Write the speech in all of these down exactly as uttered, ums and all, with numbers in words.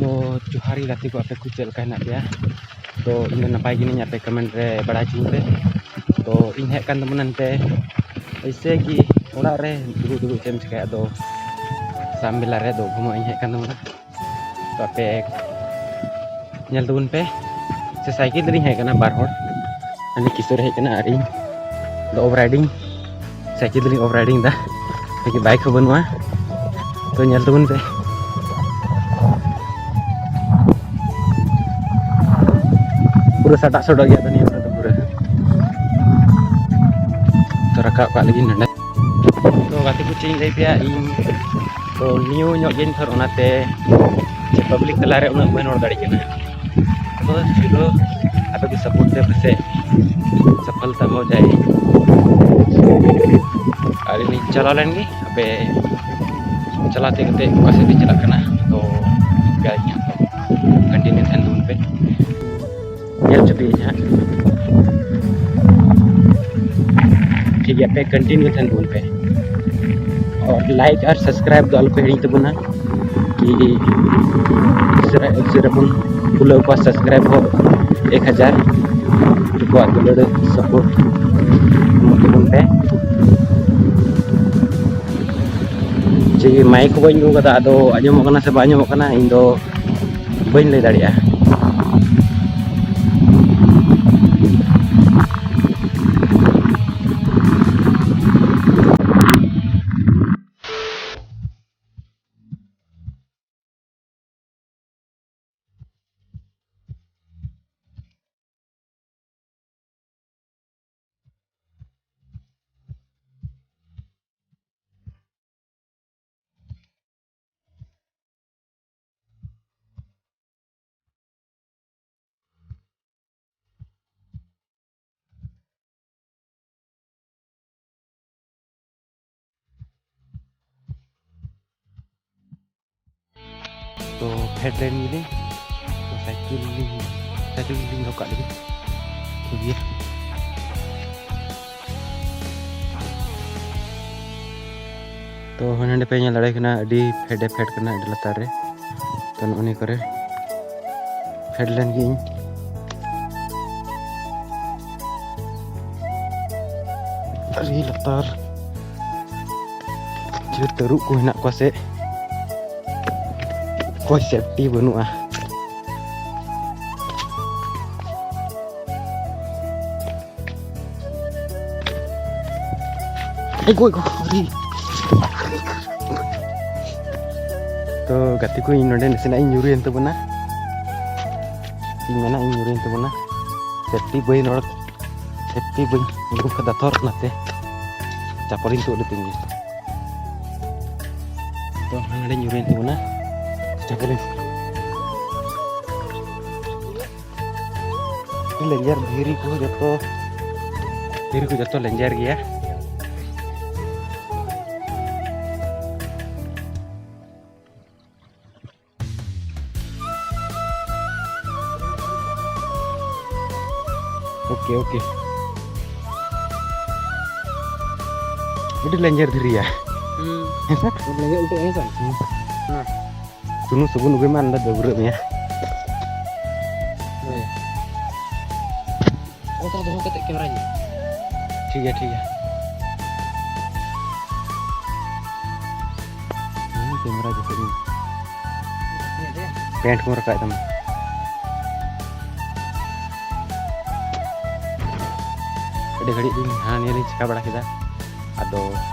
ᱛᱚ ᱡᱚᱦᱟᱨ ᱜᱮ ᱜᱟᱛᱮ ᱠᱚ, ᱟᱯᱮ ᱠᱚ ᱪᱮᱫ ᱞᱮᱠᱟ ᱦᱮᱱᱟᱜ ᱯᱮᱭᱟ? ᱛᱚ ᱤᱧ ᱫᱚ ᱱᱟᱯᱟᱭ ᱜᱮ ᱦᱮᱱᱟᱹᱧ, ᱟᱯᱮ ᱠᱚᱢᱮᱱᱴ ᱨᱮ ᱵᱟᱲᱟᱭ ᱦᱚᱪᱚᱧ ᱯᱮ᱾ ᱛᱚ ᱤᱧ ᱦᱮᱡ ᱠᱟᱱ ᱛᱟᱵᱚᱱᱟ ᱱᱚᱱᱛᱮ, ᱮᱭᱥᱮ ᱜᱮ ᱚᱲᱟᱜ ᱨᱮ ᱫᱩᱲᱩᱵ ᱫᱩᱲᱩᱵ ᱪᱮᱫ ᱮᱢ ᱪᱤᱠᱟᱹᱭᱟ, ᱟᱫᱚ ᱥᱟᱢ ᱢᱮᱞᱟ ᱨᱮ ᱫᱩ ᱜᱷᱩᱢᱟᱹᱜ ᱤᱧ ᱦᱮᱡ ᱠᱟᱱ ᱛᱟᱵᱚᱱᱟ᱾ ᱛᱚ ᱟᱯᱮ ᱧᱮᱞ ᱛᱟᱵᱚᱱ ᱯᱮ᱾ ᱥᱮ ᱥᱟᱭᱠᱮᱞ ᱛᱮᱞᱤᱧ ᱦᱮᱡ ᱠᱟᱱᱟ, ᱵᱟᱨ ᱦᱚᱲ, ᱦᱟᱹᱱᱤ ᱠᱤᱥᱳᱨ ᱦᱮᱡ ᱠᱟᱱᱟ ᱟᱨ ᱤᱧ ᱫᱚ ᱚᱯᱷ ᱨᱟᱭᱰᱤᱝ, ᱥᱟᱭᱠᱮᱞ ᱛᱮᱞᱤᱧ ᱚᱯᱷ ᱨᱟᱭᱰᱤᱝ ᱮᱫᱟ, ᱞᱮᱠᱤᱱ ᱵᱟᱭᱤᱠ ᱦᱚᱸ ᱵᱟᱹᱱᱩᱜᱼᱟ᱾ ᱛᱚ ᱧᱮᱞ ᱛᱟᱵᱚᱱ ᱯᱮ, ᱯᱩᱨᱟᱹ ᱥᱟᱰᱟᱜ ᱥᱚᱰᱚᱜ ᱜᱮᱭᱟ ᱛᱚ ᱱᱤᱭᱟᱹ ᱠᱚᱨᱮ ᱫᱚ ᱯᱩᱨᱟᱹ᱾ ᱛᱚ ᱨᱟᱠᱟᱵ ᱠᱟᱜ ᱞᱟᱹᱜᱤᱫ ᱱᱚᱰᱮ᱾ ᱛᱚ ᱜᱟᱛᱮ ᱠᱚ, ᱪᱮᱫ ᱤᱧ ᱞᱟᱹᱭ ᱯᱮᱭᱟ, ᱤᱧ ᱛᱚ ᱱᱤᱭᱩ ᱧᱚᱜ ᱜᱤᱭᱟᱹᱧ ᱛᱷᱚᱨ, ᱚᱱᱟᱛᱮ ᱯᱟᱵᱽᱞᱤᱠ ᱛᱟᱞᱟᱨᱮ ᱩᱱᱟᱹᱜ ᱵᱟᱹᱧ ᱨᱚᱲ ᱫᱟᱲᱮᱭᱟᱜ ᱠᱟᱱᱟ᱾ ᱛᱚ ᱪᱚᱞᱚ, ᱟᱯᱮ ᱠᱚ ᱥᱟᱯᱳᱨᱴ ᱯᱮ ᱯᱟᱥᱮᱡ ᱥᱟᱯᱷᱚᱞᱛᱟ ᱦᱚ ᱡᱟᱭ᱾ ᱟᱨ ᱤᱧ ᱪᱟᱞᱟᱣ ᱞᱮᱱ ᱜᱮ, ᱟᱯᱮ ᱪᱟᱞᱟᱣ ᱛᱮ ᱠᱟᱛᱮ ᱚᱠᱟ ᱥᱮᱫ ᱛᱮ ᱪᱟᱞᱟᱜ ᱠᱟᱱᱟ, ᱛᱚ ᱜᱟᱭᱤᱰ ᱧᱚᱜ ᱠᱚᱱᱴᱤᱱᱤᱭᱩ ᱛᱟᱦᱮᱱ ᱛᱟᱵᱚᱱ ᱯᱮ᱾ ᱧᱮᱞ ᱦᱚᱪᱚ ᱯᱮᱭᱟᱹᱧ ᱦᱟᱸᱜ᱾ ᱴᱷᱤᱠ ᱜᱮᱭᱟ, ᱯᱮ ᱠᱚᱱᱴᱤᱱᱤᱭᱩ ᱛᱟᱦᱮᱱ ᱛᱟᱵᱚᱱ ᱯᱮ᱾ ᱟᱨ ᱞᱟᱭᱤᱠ ᱟᱨ ᱥᱟᱵᱥᱠᱨᱟᱭᱤᱵ ᱫᱚ ᱟᱞᱚ ᱯᱮ ᱦᱤᱲᱤᱧ ᱛᱟᱵᱚᱱᱟ, ᱠᱤ ᱩᱥᱟᱹᱨᱟ ᱩᱥᱟᱹᱨᱟ ᱵᱚᱱ ᱠᱷᱩᱞᱟᱹᱣ ᱠᱚᱣᱟ ᱥᱟᱵᱥᱠᱨᱟᱭᱤᱵ ᱦᱚᱸ ᱮᱠ ᱦᱟᱡᱟᱨ᱾ ᱩᱱᱠᱩᱣᱟᱜ ᱫᱩᱞᱟᱹᱲ ᱥᱟᱯᱳᱨᱴ ᱮᱢᱚᱜ ᱛᱟᱵᱚᱱ ᱯᱮ᱾ ᱡᱮ ᱢᱟᱭᱤᱠ ᱦᱚᱸ ᱵᱟᱹᱧ ᱟᱹᱜᱩ ᱠᱟᱫᱟ, ᱟᱫᱚ ᱟᱸᱡᱚᱢᱚᱜ ᱠᱟᱱᱟ ᱥᱮ ᱵᱟᱝ ᱟᱸᱡᱚᱢᱚᱜ ᱠᱟᱱᱟ, ᱤᱧ ᱫᱚ ᱵᱟᱹᱧ ᱞᱟᱹᱭ ᱫᱟᱲᱮᱭᱟᱜᱼᱟ᱾ ᱛᱚ ᱯᱷᱮᱰ ᱞᱮᱱ ᱜᱮᱞᱤᱧ᱾ ᱛᱚ ᱥᱟᱭᱠᱮᱞ ᱞᱤᱧ, ᱥᱟᱭᱠᱮᱞ ᱞᱤᱧ ᱫᱚᱦᱚ ᱠᱟᱜ ᱞᱮᱜᱮ᱾ ᱴᱷᱤᱠ ᱜᱮᱭᱟ᱾ ᱛᱚ ᱦᱟᱸᱰᱮ ᱯᱮ ᱧᱮᱞ ᱫᱟᱲᱮᱭᱟᱜ ᱠᱟᱱᱟ, ᱟᱹᱰᱤ ᱯᱷᱮᱰ ᱮ ᱯᱷᱮᱰ ᱠᱟᱱᱟ, ᱟᱹᱰᱤ ᱞᱟᱛᱟᱨ ᱨᱮ᱾ ᱛᱚ, ᱱᱚᱜᱼᱚ ᱱᱤᱭᱟᱹ ᱠᱚᱨᱮ ᱯᱷᱮᱰ ᱞᱮᱱ ᱜᱤᱧ᱾ ᱟᱹᱰᱤ ᱞᱟᱛᱟᱨ᱾ ᱡᱮ ᱛᱟᱹᱨᱩᱵ ᱠᱚ ᱦᱮᱱᱟᱜ ᱠᱚᱣᱟ ᱥᱮ, ᱚᱠᱚᱭ ᱥᱮᱯᱴᱤ ᱵᱟᱹᱱᱩᱜᱼᱟ᱾ ᱟᱭ ᱜᱚᱡ ᱜᱚ, ᱟᱹᱰᱤ᱾ ᱛᱚ ᱜᱟᱛᱮ ᱠᱚ, ᱤᱧ ᱱᱚᱰᱮ ᱱᱟᱥᱮᱱᱟᱜ ᱤᱧ ᱧᱩᱨᱩᱭᱮᱱ ᱛᱟᱵᱚᱱᱟ᱾ ᱤᱧ ᱢᱮᱱᱟ ᱤᱧ ᱧᱩᱨᱩᱭᱮᱱ ᱛᱟᱵᱚᱱᱟ᱾ ᱥᱮᱯᱴᱤ ᱵᱟᱹᱧ ᱨᱚᱲ, ᱥᱮᱯᱴᱤ ᱵᱟᱹᱧ ᱩᱰᱩᱠ ᱠᱟᱫᱟ ᱛᱷᱚᱨ, ᱚᱱᱟᱛᱮ ᱪᱟᱯᱚᱞᱤᱧ ᱛᱩᱫ ᱞᱮᱛᱤᱧ ᱜᱮ᱾ ᱛᱚ ᱱᱚᱰᱮ ᱧᱩᱨᱩᱭᱮᱱ ᱛᱟᱵᱚᱱᱟ ᱪᱟᱯᱚᱞᱤᱧ᱾ ᱞᱮᱸᱡᱮᱨ ᱫᱷᱤᱨᱤ ᱠᱚ ᱡᱚᱛᱚ, ᱫᱷᱤᱨᱤ ᱠᱚ ᱡᱚᱛᱚ ᱞᱮᱸᱡᱮᱨ ᱜᱮᱭᱟ᱾ Okay, okay. ᱟᱹᱰᱤ ᱞᱮᱸᱡᱮᱨ ᱫᱷᱤᱨᱤᱭᱟ᱾ ᱦᱩᱸ᱾ ᱦᱮᱸ ᱥᱮ? ᱞᱮᱸᱡᱮᱨ ᱩᱞᱴᱟᱹ ᱦᱮᱸ ᱥᱮ? ᱦᱩᱸ᱾ ᱦᱮᱸ᱾ ᱥᱩᱱᱩᱢ ᱥᱟᱵᱚᱱ ᱟᱹᱜᱩᱭ ᱢᱮ, ᱟᱨ ᱱᱚᱰᱮ ᱰᱟᱹᱵᱽᱨᱟᱹᱜ ᱢᱮᱭᱟ᱾ ᱦᱳᱭ᱾ ᱚᱱᱠᱟ ᱫᱚᱦᱚ ᱠᱟᱛᱮ ᱠᱮᱢᱮᱨᱟ ᱧᱮᱞ᱾ ᱴᱷᱤᱠ ᱜᱮᱭᱟ, ᱴᱷᱤᱠ ᱜᱮᱭᱟ᱾ ᱦᱩᱸ, ᱠᱮᱢᱮᱨᱟ ᱡᱩᱛᱩᱜ ᱢᱮ᱾ ᱯᱮᱱᱴ ᱠᱚ ᱨᱟᱠᱟᱵ ᱛᱟᱢᱟ᱾ ᱟᱹᱰᱤ ᱜᱷᱟᱹᱲᱤᱡ ᱞᱤᱧ ᱦᱟᱱᱟ ᱱᱤᱭᱟᱹ ᱞᱤᱧ ᱪᱤᱠᱟ ᱵᱟᱲᱟ ᱠᱮᱫᱟ, ᱟᱫᱚ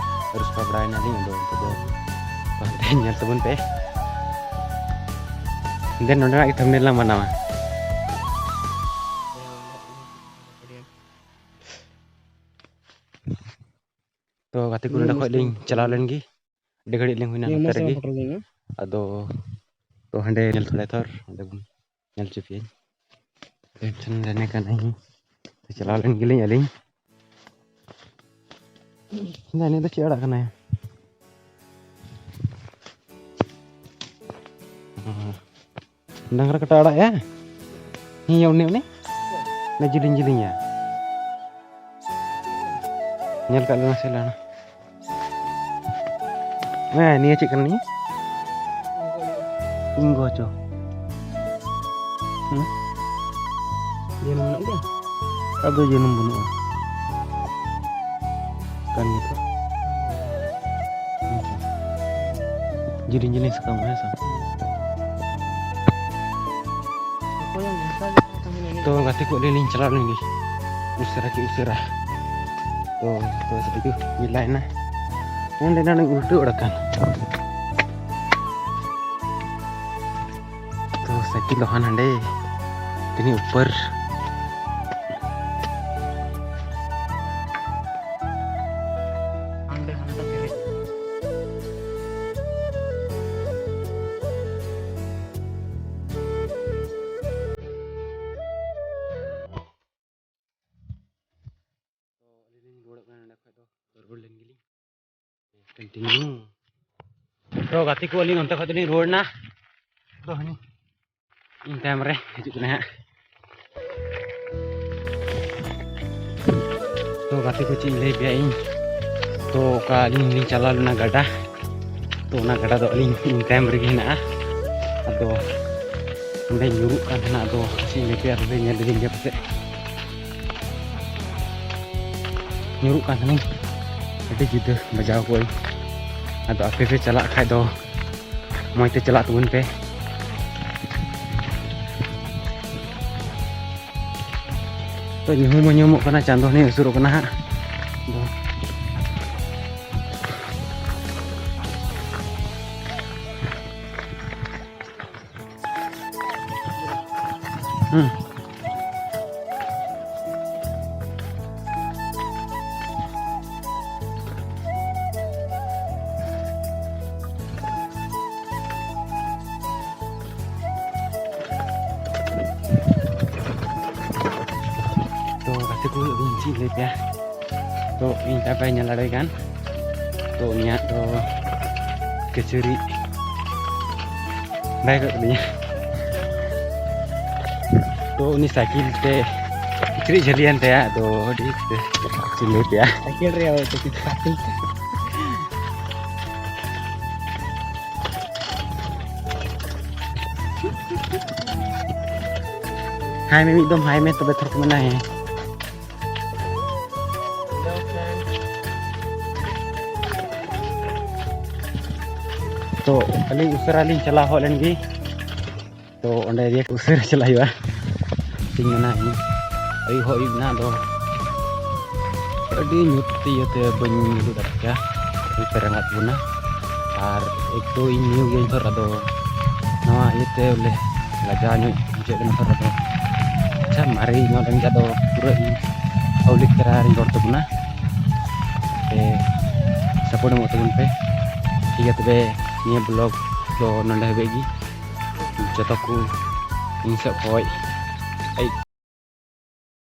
ᱟᱹᱨᱩᱵ ᱥᱟᱯᱷᱟ ᱵᱟᱲᱟᱭᱮᱱᱟᱞᱤᱧ, ᱟᱫᱚ ᱱᱤᱛᱚᱜ ᱫᱚ ᱧᱮᱞ ᱛᱟᱵᱚᱱ ᱯᱮ᱾ ᱫᱮᱱ ᱱᱚᱰᱮᱱᱟᱜ ᱜᱮ ᱛᱷᱟᱢᱵᱱᱮᱞ ᱞᱟᱝ ᱵᱮᱱᱟᱣᱟ᱾ ᱛᱚ ᱜᱟᱛᱮ ᱠᱚ, ᱱᱚᱰᱮ ᱠᱷᱚᱡ ᱞᱤᱧ ᱪᱟᱞᱟᱣ ᱞᱮᱱ ᱜᱮ, ᱟᱹᱰᱤ ᱜᱷᱟᱹᱲᱤᱡ ᱞᱤᱧ ᱦᱩᱭᱱᱟ ᱱᱚᱛᱮ ᱨᱮᱜᱮ᱾ ᱟᱫᱚ ᱛᱚ ᱦᱟᱸᱰᱮ ᱧᱮᱞ ᱛᱷᱚᱲᱟ ᱛᱷᱚᱨ, ᱚᱸᱰᱮ ᱵᱚᱱ ᱧᱮᱞ ᱦᱚᱪᱚ ᱯᱮᱭᱟᱹᱧ᱾ ᱴᱮᱱᱥᱚᱱ ᱞᱮᱱᱮ ᱠᱟᱱᱟᱭ᱾ ᱛᱚ ᱪᱟᱞᱟᱣ ᱞᱮᱱ ᱜᱮᱞᱤᱧ ᱟᱹᱞᱤᱧ᱾ ᱢᱮᱱᱫᱟ, ᱱᱤᱭᱟᱹ ᱫᱚ ᱪᱮᱫ ᱟᱲᱟᱜ ᱠᱟᱱᱟᱭ? ᱰᱟᱝᱨᱟ ᱠᱟᱴᱟ ᱟᱲᱟᱜ ᱭᱟ? ᱦᱮᱸ, ᱩᱱᱤ, ᱩᱱᱤ? ᱚᱱᱟ ᱡᱤᱞᱤᱧ ᱡᱤᱞᱤᱧᱟ᱾ ᱧᱮᱞ ᱠᱟᱜ ᱞᱮ ᱢᱟᱥᱮ ᱞᱟᱦᱟ᱾ ᱦᱮᱸ, ᱱᱤᱭᱟᱹ ᱪᱮᱫ ᱠᱟᱱᱟ ᱱᱤᱭᱟᱹ? ᱤᱧ ᱜᱚ ᱦᱚᱪᱚ᱾ ᱦᱮᱸ? ᱡᱟᱹᱱᱩᱢ ᱢᱮᱱᱟᱜ ᱜᱮᱭᱟ? ᱟᱫᱚ ᱡᱟᱹᱱᱩᱢ ᱵᱟᱹᱱᱩᱜᱼᱟ᱾ ᱠᱟᱱ ᱜᱮᱭᱟ ᱛᱚ᱾ ᱦᱮᱸ ᱛᱚ᱾ ᱡᱤᱞᱤᱧ ᱡᱤᱞᱤᱧ ᱥᱟᱠᱟᱢ, ᱦᱮᱸ ᱥᱮ? ᱚᱠᱚᱭᱮᱢ ᱢᱮᱛᱟ ᱫᱮ ᱛᱟᱦᱮᱸ ᱞᱟᱹᱜᱤᱫ? ᱛᱚ, ᱜᱟᱛᱮ ᱠᱚ, ᱟᱹᱞᱤᱧ ᱞᱤᱧ ᱪᱟᱞᱟᱣ ᱞᱮᱱ ᱜᱮ᱾ ᱩᱥᱟᱹᱨᱟ ᱠᱤ ᱩᱥᱟᱹᱨᱟ᱾ ᱛᱚ, ᱛᱚ, ᱟᱹᱰᱤ ᱡᱳᱨ ᱵᱮᱞᱟᱭᱮᱱᱟ᱾ ᱚᱸᱰᱮ ᱱᱟᱜ ᱩᱞᱴᱟᱹᱣ ᱟᱠᱟᱱ᱾ ᱛᱚ ᱥᱟᱭᱠᱮᱞ ᱫᱚ ᱦᱟᱱ ᱦᱟᱸᱰᱮ ᱛᱤᱱᱟᱹᱜ ᱩᱯᱟᱹᱨ᱾ ᱦᱟᱸᱰᱮ ᱦᱟᱸᱰᱮ ᱫᱷᱤᱨᱤ᱾ ᱛᱚ ᱟᱹᱞᱤᱧ ᱞᱤᱧ ᱨᱩᱣᱟᱹᱲᱚᱜ ᱠᱟᱱᱟ ᱱᱚᱸᱰᱮ ᱠᱷᱚᱡ ᱫᱚ᱾ ᱨᱩᱣᱟᱹᱲ ᱞᱮᱱ ᱜᱮᱞᱤᱧ᱾ Continue᱾ ᱛᱚ ᱜᱟᱛᱮ ᱠᱚ, ᱟᱹᱞᱤᱧ ᱚᱱᱛᱮ ᱠᱷᱚᱡ ᱫᱚᱞᱤᱧ ᱨᱩᱣᱟᱹᱲ ᱮᱱᱟ᱾ ᱛᱚ ᱦᱟᱹᱱᱤ ᱤᱧ ᱛᱟᱭᱚᱢ ᱨᱮ ᱦᱤᱡᱩᱜ ᱠᱟᱱᱟᱭ ᱦᱟᱸᱜ᱾ ᱛᱚ ᱜᱟᱛᱮ ᱠᱚ, ᱪᱮᱫ ᱤᱧ ᱞᱟᱹᱭ ᱯᱮᱭᱟ ᱤᱧ, ᱛᱚ ᱚᱠᱟ ᱟᱹᱞᱤᱧ ᱞᱤᱧ ᱪᱟᱞᱟᱣ ᱞᱮᱱᱟ ᱜᱟᱰᱟ, ᱛᱚ ᱚᱱᱟ ᱜᱟᱰᱟ ᱫᱚ ᱟᱹᱞᱤᱧ ᱤᱧ ᱛᱟᱭᱚᱢ ᱨᱮᱜᱮ ᱦᱮᱱᱟᱜᱼᱟ᱾ ᱟᱫᱚ ᱚᱸᱰᱮ ᱧᱩᱨᱩᱜ ᱠᱟᱱ ᱛᱟᱦᱮᱱᱟ, ᱟᱫᱚ ᱪᱮᱫ ᱤᱧ ᱞᱟᱹᱭ ᱯᱮᱭᱟ, ᱟᱯᱮ ᱯᱮ ᱧᱮᱞ ᱤᱫᱤᱧ ᱜᱮᱭᱟ ᱯᱟᱥᱮᱡ᱾ ᱧᱩᱨᱩᱜ ᱠᱟᱱ ᱛᱟᱦᱮᱱᱟᱹᱧ, ᱟᱹᱰᱤ ᱡᱩᱫᱟᱹ ᱵᱟᱡᱟᱣ ᱠᱚᱜᱼᱟᱹᱧ᱾ ᱟᱫᱚ ᱟᱯᱮ ᱯᱮ ᱪᱟᱞᱟᱜ ᱠᱷᱟᱡ ᱫᱚ ᱢᱚᱡᱽ ᱛᱮ ᱪᱟᱞᱟᱜ ᱛᱟᱵᱚᱱ ᱯᱮ᱾ ᱛᱚ ᱧᱩᱦᱩᱢ ᱦᱚᱸ ᱧᱩᱦᱩᱢᱚᱜ ᱠᱟᱱᱟ, ᱪᱟᱸᱫᱚ ᱦᱚᱸᱭ ᱦᱟᱹᱥᱩᱨᱚᱜ ᱠᱟᱱᱟ ᱦᱟᱸᱜ᱾ ᱟᱫᱚ ᱦᱩᱸ᱾ ᱛᱚ ᱜᱟᱛᱮ ᱠᱚ, ᱟᱹᱵᱤᱱ ᱪᱮᱫ ᱞᱟᱹᱭ ᱯᱮᱭᱟ? ᱛᱚ ᱤᱧ ᱛᱟᱯᱮ ᱧᱮᱞ ᱫᱟᱲᱮᱭᱟᱜ ᱠᱟᱱ, ᱛᱚ ᱩᱱᱤᱭᱟᱜ ᱫᱚ ᱠᱟᱹᱪᱟᱹᱨᱤ ᱵᱟᱭ ᱜᱚᱜ ᱠᱟᱫᱤᱧᱟ᱾ ᱛᱚ ᱩᱱᱤ ᱥᱟᱭᱠᱮᱞ ᱛᱮ ᱠᱤᱪᱨᱤᱡ ᱡᱷᱟᱹᱞᱤᱭᱮᱱ ᱛᱟᱭᱟ, ᱟᱫᱚ ᱟᱹᱰᱤ ᱪᱮᱫ ᱞᱟᱹᱭ ᱯᱮᱭᱟ? ᱥᱟᱭᱠᱮᱞ ᱨᱮ ᱟᱵᱚ ᱪᱮᱫ ᱠᱟᱹᱴᱤᱡ᱾ ᱦᱟᱭ ᱢᱮ, ᱢᱤᱫ ᱫᱚᱢ ᱦᱟᱭ ᱢᱮ, ᱛᱚᱵᱮ ᱛᱷᱚᱨ ᱠᱚ ᱢᱮᱱᱟ ᱦᱮᱸ᱾ ᱛᱚ ᱟᱹᱞᱤᱧ ᱩᱥᱟᱹᱨᱟ ᱞᱤᱧ ᱪᱟᱞᱟᱣ ᱦᱚᱫ ᱞᱮᱱ ᱜᱮ᱾ ᱛᱚ ᱚᱸᱰᱮ ᱜᱮ ᱩᱥᱟᱹᱨᱟ ᱪᱟᱞᱟᱜ ᱦᱩᱭᱩᱜᱼᱟ᱾ ᱪᱮᱫ ᱤᱧ ᱢᱮᱱᱟ, ᱤᱧ ᱟᱹᱭᱩᱵ ᱦᱚᱸ ᱟᱹᱭᱩᱵ ᱮᱱᱟ, ᱟᱫᱚ ᱟᱹᱰᱤ ᱧᱩᱛ ᱛᱮ ᱤᱭᱟᱹᱛᱮ ᱵᱟᱹᱧ ᱩᱰᱩᱠ ᱫᱟᱲᱮ ᱠᱮᱭᱟ, ᱟᱹᱰᱤ ᱯᱮ ᱨᱟᱸᱜᱟᱣ ᱵᱚᱱᱟ᱾ ᱟᱨ ᱮᱠ ᱛᱚ ᱤᱧ ᱧᱩ ᱜᱤᱭᱟᱹᱧ ᱛᱷᱚᱨ, ᱟᱫᱚ ᱱᱚᱣᱟ ᱤᱭᱟᱹᱛᱮ ᱵᱚᱞᱮ ᱞᱟᱡᱟᱣ ᱧᱚᱜ ᱵᱩᱡᱷᱟᱹᱜ ᱠᱟᱱᱟ ᱛᱷᱚᱨ᱾ ᱟᱫᱚ ᱟᱪᱪᱷᱟ, ᱢᱟᱨᱮ ᱧᱚᱜ ᱞᱮᱱ ᱜᱮ, ᱟᱫᱚ ᱯᱩᱨᱟᱹ ᱤᱧ ᱯᱟᱵᱽᱞᱤᱠ ᱛᱟᱞᱟ ᱨᱤᱧ ᱨᱚᱲ ᱛᱟᱵᱚᱱᱟ, ᱛᱮ ᱥᱟᱯᱳᱨᱴ ᱮᱢᱚᱜ ᱛᱟᱵᱚᱱ ᱯᱮ᱾ ᱴᱷᱤᱠ ᱜᱮᱭᱟ, ᱛᱚᱵᱮ ᱱᱤᱭᱟᱹ ᱵᱞᱚᱜ ᱫᱚ ᱱᱚᱰᱮ ᱦᱟᱹᱵᱤᱡ ᱜᱮ᱾ ᱡᱚᱛᱚ ᱠᱚ ᱤᱧ ᱥᱮᱫ ᱠᱷᱚᱡ ᱟᱹᱭ